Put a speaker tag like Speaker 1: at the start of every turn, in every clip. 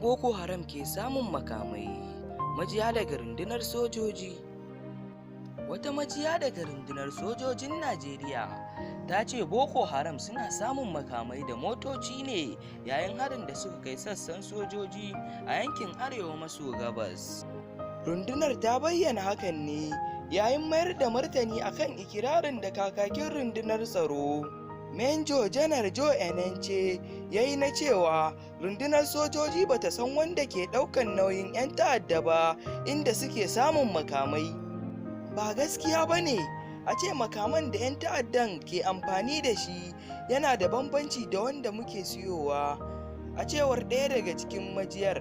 Speaker 1: Boko Haram ke samun makamai? Majiya daga rundunar sojoji. Wata majiya daga rundunar sojojin Najeriya ta ce Boko Haram suna samun makamai da motoci ne yayin harin da suka kai sassan sojoji a yankin arewa maso gabas. Rundunar ta bayyana hakan ne yayin mayar da martani akan ikirarin da kakakin rundunar tsaro, Manjo Janar Joe Enenche, ya yi na cewa rundunar sojoji bata san wanda ke ɗaukan nauyin 'yan ta'adda ba inda suke samun makamai. Ba gaskiya ba ne a ce makaman da 'yan ta'addan ke amfani da shi yana da bambanci da wanda muke siyowa, a cewar ɗaya daga cikin majiyar.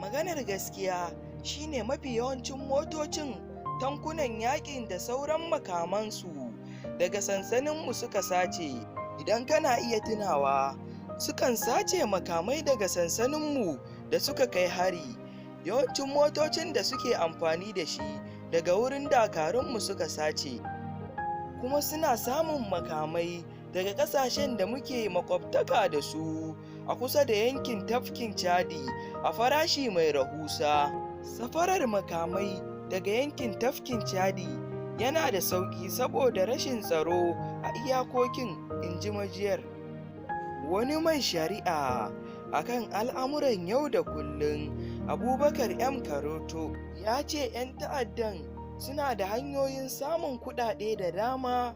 Speaker 1: Maganar gaskiya shine mafi yawancin motocin, tankunan yakin da sauran makamansu daga sansaninmu suka sace. Idan kana iya tunawa, sukan sace makamai daga sansaninmu da suka kai hari. Yawancin motocin da suke amfani da shi daga wurin dakarunmu suka sace. Kuma suna samun makamai daga kasashen da muke makwabtaka da su a kusa da yankin tafkin Chadi a farashi mai rahusa. Safarar makamai daga yankin tafkin Chadi yana da sauƙi saboda rashin tsaro a iyakokin, in ji majiyar. Wani mai sharhi akan al'amuran yau da kullum, Abubakar M. Karoto, ya ce 'yan ta'addan suna da hanyoyin samun kuɗaɗe da dama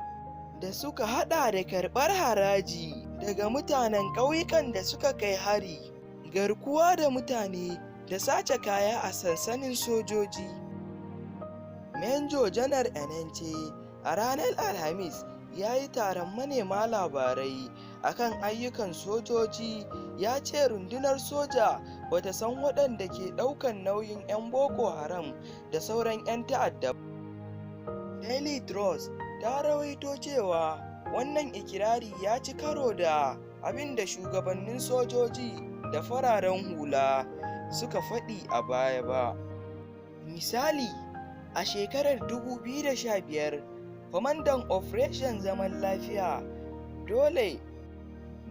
Speaker 1: da suka haɗa da karɓar haraji daga mutanen ƙauyukan da suka kai hari, garkuwa da mutane da sace kaya a sansanin sojoji. Manjo Janar Enenche a ranar Alhamis ya yi taron manema labarai akan ayyukan sojoji, ya ce rundunar soja bata san waɗanda ke ɗaukan nauyin 'yan Boko Haram da sauran 'yan ta'adda. Daily Trust ta rawaito cewa wannan ikirari ya ci karo da abin da shugabannin sojoji da fararen hula suka faɗi a baya ba. Misali, a shekarar 2015, kwamandan Operation Zaman Lafiya Dole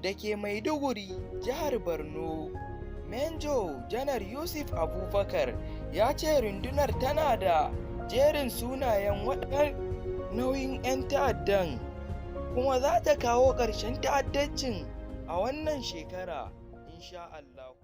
Speaker 1: da ke Maiduguri, jihar Borno, Manjo Janar Yusuf Abubakar, ya ce rundunar tana da jerin sunayen waɗanda nauyin 'yan ta'addan kuma za ta kawo ƙarshen ta'addancin a wannan shekara, insha Allahu.